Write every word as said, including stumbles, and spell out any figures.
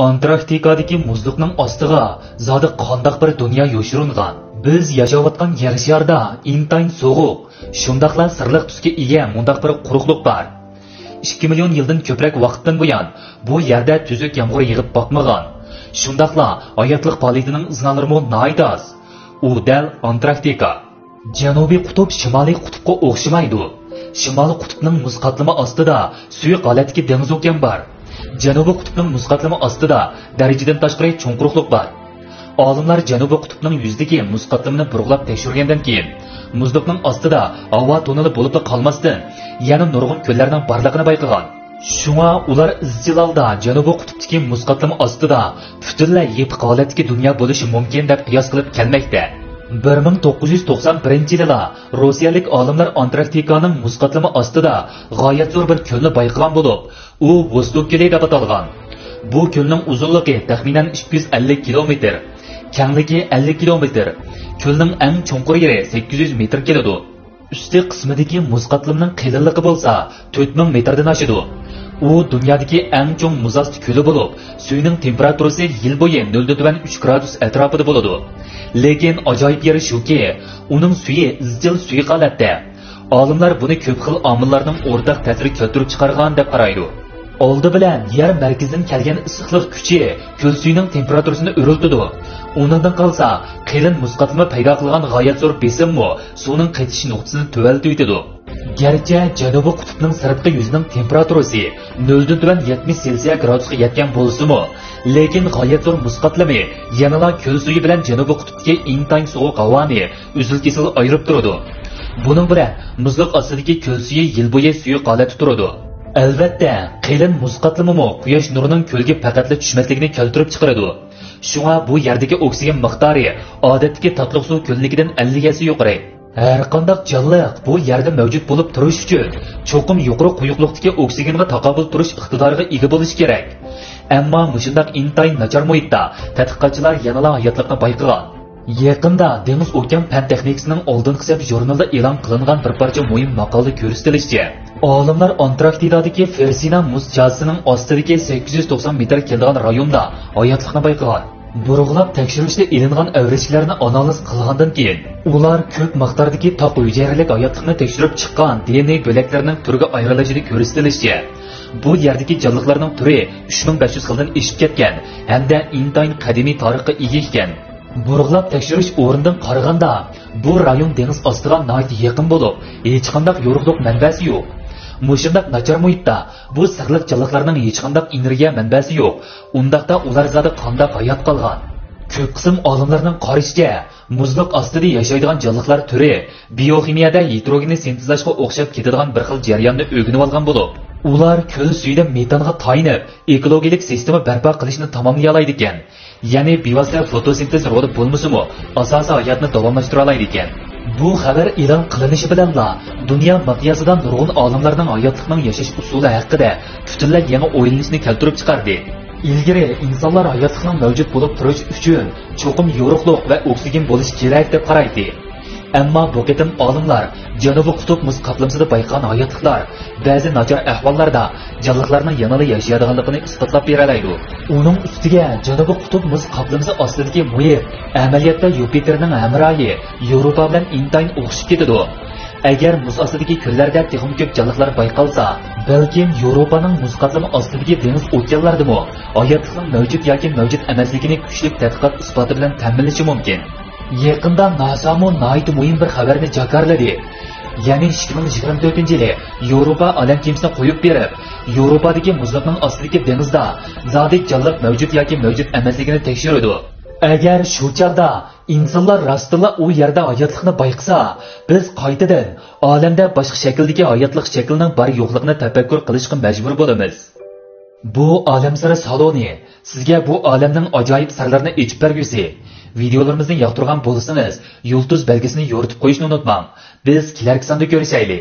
ئانتاركتىكادىكى مۇزلۇقنىڭ ئاستىغا زادى قانداق بىر دۇنيا يوشۇرۇنغان؟ بىز ياشاۋاتقان يەر شارىدا ئىنتايىن سوغۇق، شۇنداقلا سىرلىق تۈسكە ئىگە مۇنداق بىر قۇرۇقلۇق بار. ئىككى مىليون يىلدىن كۆپرەك ۋاقىتتىن بۇيان بۇ يەردە تۈزۈك يامغۇر يېغىپ باقمىغان. شۇنداقلا ھاياتلىق پائالىيىتىنىڭ ئىزنالىرىمۇ ناھايىتى ئاز. ئۇ دەل ئانتاركتىكا. جەنۇبىي قۇتۇپ شىمالىي قۇتۇپقا ئوخشىمايدۇ. شىمالىي قۇتۇپنىڭ مۇز قاتلىمى ئاستىدا سۈيۈك ھالەتتىكى دېڭىز ئوكيان بار. جەنۇبىي قۇتۇپنىڭ مۇز قاتلىمى ئاستىدا دەرىجىدىن تاشقىرى چوڭ قۇرۇقلۇق بار. ئالىملار جەنۇبىي قۇتۇپنىڭ يۈزىدىكى مۇز قاتلىمىنى بۇرغىلاپ تەكشۈرگەندىن كېيىن، مۇزلۇقنىڭ ئاستىدا ھاۋا توننېلى بولۇپلا قالماستىن، يەنە نۇرغۇن كۆللەرنىڭ بارلىقىنى بايقىغان. شۇڭا ئۇلار ئىزچىل ھالدا جەنۇبىي قۇتۇپتىكى مۇز قاتلىمى ئاستىدا پۈتۈنلەي يېپىق ھالەتتىكى دۇنيا بولۇشى مۇمكىن دەپ قىياس قىلىپ كەلمەكتە. بىر مىڭ توققۇز يۈز توقسان بىرىنچى يىلىلا روسىيەلىك ئالىملار ئانتاركتىكانىڭ مۇز قاتلىمى ئاستىدا غايەت زور بىر كۆلنى بايقىغان بولۇپ، ئۇ ۋوستوك كۆلى دەپ ئاتالغان. بۇ كۆلنىڭ ئۇزۇنلۇقى تەخمىنەن ئىككى يۈز ئەللىك كىلومېتىر، كەڭلىكى ئەللىك كىلومېتىر، كۆلنىڭ ئەڭ چوڭقۇر يېرى سەككىز يۈز مېتىر كېلىدۇ. ئۈستى قىسمىدىكى مۇز قاتلىمىنىڭ قېلىنلىقى بولسا تۆت مىڭ مېتىردىن ئاشىدۇ. ئۇ دۇنيادىكى ئەڭ چوڭ مۇز ئاستى كۆلى بولۇپ، سۈيىنىڭ تېمپېراتۇرىسى يىل بويى نۆلدىن تۆۋەن ئۈچ گرادۇس ئەتراپىدا بولىدۇ. لېكىن ئاجايىپ يېرى شۇكى، ئۇنىڭ سۈيى ئىزچىل سۇيۇق ھالەتتە. ئالىملار بۇنى كۆپ خىل ئامىللارنىڭ ئورتاق تەسىرى كەلتۈرۈپ چىقارغان دەپ قارايدۇ. ئالدى بىلەن يەر مەركىزىدىن كەلگەن ئىسسىقلىق كۈچى كۆل سۈيىنىڭ تېمپېراتۇرىسىنى ئۆرلىتىدۇ. ئۇنىڭدىن قالسا، قېلىن مۇز قاتلىمى پەيدا قىلغان غايەت زور بېسىممۇ سۇنىڭ قېتىشىش نۇقتىسىنى تۆۋەنلىتىۋېتىدۇ. گەرچە جەنۇبىي قۇتۇپنىڭ سىرتقى يۈزىنىڭ تېمپېراتۇرىسى نۆلدىن تۆۋەن يەتمىش سېلسىيە گرادۇسقا يەتكەن بولسىمۇ، لېكىن غايەت زور مۇز قاتلىمى يەنىلا كۆل سۈيى بىلەن جەنۇبىي قۇتۇپتىكى ئىنتايىن سوغۇق ھاۋانى ئۈزۈل-كېسىل ئايرىپ تۇرىدۇ. بۇنىڭ بىلەن مۇزلۇق ئاستىدىكى كۆل سۈيى يىل بويى سۇيۇق ھالەتتە تۇرىدۇ. ئەلۋەتتە، قېلىن مۇز قاتلىمىمۇ قۇياش نۇرىنىڭ كۆلگە پەقەتلا چۈشمەسلىكىنى كەلتۈرۈپ چىقىرىدۇ. شۇڭا بۇ يەردىكى ئوكسىگېن مىقدارى ئادەتتىكى تاتلىق سۇ كۆلىنىڭكىدىن ئەللىك ھەسسە يۇقىرى. ھەرقانداق جانلىق بۇ يەردە مەۋجۇت بولۇپ تۇرۇش ئۈچۈن چوقۇم يۇقىرى قويۇقلۇقتىكى ئوكسىگېنغا تاقابىل تۇرۇش ئىقتىدارىغا ئىگە بولۇشى كېرەك. ئەمما مۇشۇنداق ئىنتايىن ناچار مۇھىتتا تەتقىقاتچىلار يەنىلا ھاياتلىقنى بايقىغان. يېقىندا دېڭىز ئوكيان پەن تېخنىكىسىنىڭ ئالدىنقى سەپ ژۇرنىلىدا ئېلان قىلىنغان بىر پارچە مۇھىم ماقالىدە كۆرسىتىلىشىچە، ئالىملار ئانتاركتىدادىكى فېرسىنا مۇز چاسىسىنىڭ ئاستىدىكى سەككىز يۈز توقسان مېتىر كېلىدىغان رايوندا ھاياتلىقنى بايقىغان. بۇرغىلاپ تەكشۈرۈشتە ئېلىنغان ئەۋرىشلەرنى ئانالىز قىلغاندىن كېيىن، ئۇلار كۆپ مىقداردىكى تاق ھۈجەيرىلىك ھاياتلىقنى تەكشۈرۈپ چىققان دى ئېن ئېي بۆلەكلىرىنىڭ تۈرگە ئايرىلىشىدا كۆرسىتىلىشىچە، بۇ يەردىكى جانلىقلارنىڭ تۈرى ئۈچ مىڭ بەش يۈز خىلدىن ئېشىپ كەتكەن ھەمدە ئىنتايىن قەدىمىي تارىخقا ئىگە ئىكەن. بۇرغىلاپ تەكشۈرۈش ئورنىدىن قارىغاندا، بۇ رايون دېڭىز ئاستىغا ناھايىتى يېقىن بولۇپ، ھېچقانداق يورۇقلۇق مەنبەسى يوق. مۇشۇنداق ناچار مۇھىتتا بۇ سىرلىق جانلىقلارنىڭ ھېچقانداق ئېنېرگىيە مەنبەسى يوق. ئۇنداقتا ئۇلار زادى قانداق ھايات قالغان؟ كۆپ قىسىم ئالىملارنىڭ قارىشىچە، مۇزلۇق ئاستىدا ياشايدىغان جانلىقلار تۈرى بىيوخىمىيەدە ھىدروگېننى سىنتېزلاشقا ئوخشاپ كېتىدىغان بىر خىل جەرياننى ئۆگىنىۋالغان بولۇپ، ئۇلار كۆل سۈيىدە مېتانغا تايىنىپ، ئېكولوگىيەلىك سىستېما بەرپا قىلىشنى تاماملىيالايدىكەن. يەنى بىۋاسىتە فوتوسىنتېز رولى بولمىسىمۇ، ئاساسىي ھاياتنى داۋاملاشتۇرالايدىكەن. بۇ خەۋەر ئېلان قىلىنىشى بىلەنلا، دۇنيا مىقياسىدا نۇرغۇن ئالىملارنىڭ ھاياتلىقنىڭ ياشاش ئۇسۇلى ھەققىدە پۈتۈنلەي يېڭى ئويلىنىشنى كەلتۈرۈپ چىقاردى. ئىلگىرى ئىنسانلار ھاياتلىقنىڭ مەۋجۇت بولۇپ تۇرۇشى ئۈچۈن چوقۇم يورۇقلۇق ۋە ئوكسىگېن بولۇشى كېرەك دەپ قارايتتى. ئەمما بۇ قېتىم ئالىملار جەنۇبىي قۇتۇپ مۇز قاپلىمىسىدا بايقىغان ھاياتلىقلار بەزى ناچار ئەھۋاللاردا جانلىقلارنىڭ يەنىلا ياشىيالىدىغانلىقىنى ئىسپاتلاپ بېرەلەيدۇ. ئۇنىڭ ئۈستىگە جەنۇبىي قۇتۇپ مۇز قاپلىمىسى ئاستىدىكى مۇھىت ئەمەلىيەتتە يۇپىتېرنىڭ ھەمراھى ياۋروپا بىلەن ئىنتايىن ئوخشىشىپ كېتىدۇ. ئەگەر مۇز ئاستىدىكى كۆللەردە تېخىمۇ كۆپ جانلىقلار بايقالسا، بەلكىم ياۋروپانىڭ مۇز قاتلىمى ئاستىدىكى دېڭىز ئوكيانلاردىمۇ ھاياتلىقنىڭ مەۋجۇت ياكى مەۋجۇت ئەمەسلىكىنى كۈچلۈك تەتقىقات ئىسپاتى بىلەن تەمىنلىشى مۇمكىن. يېقىندا ناسامۇ ناھايىتى مۇھىم بىر خەۋەرنى جاكارلىدى. يەنى ئىككى مىڭ يىگىرمە تۆتىنچى يىلى ياۋروپا ئالەم كېمىسىنى قويۇپ بېرىپ، ياۋروپادىكى مۇزلۇقنىڭ ئاستىدىكى دېڭىزدا زادى جانلىق مەۋجۇت ياكى مەۋجۇت ئەمەسلىكىنى تەكشۈرىدۇ. ئەگەر شۇ چاغدا ئىنسانلار راستتىنلا ئۇ يەردە ھاياتلىقنى بايقىسا، بىز قايتىدىن ئالەمدە باشقا شەكىلدىكى ھاياتلىق شەكلىنىڭ بار يوقلۇقىنى تەپەككۇر قىلىشقا مەجبۇر بولىمىز. بۇ ئالەمسىرى سالونى سىزگە بۇ ئالەمنىڭ ئاجايىپ سىرلىرىنى ئېچىپ بەرگۈسى. ۋىدېئولىرىمىزنى ياقتۇرغان بولسىڭىز، يۇلتۇز بەلگىسىنى يورۇتۇپ قويۇشنى ئۇنتۇماڭ. بىز كېلەركى ساندا كۆرۈشەيلى.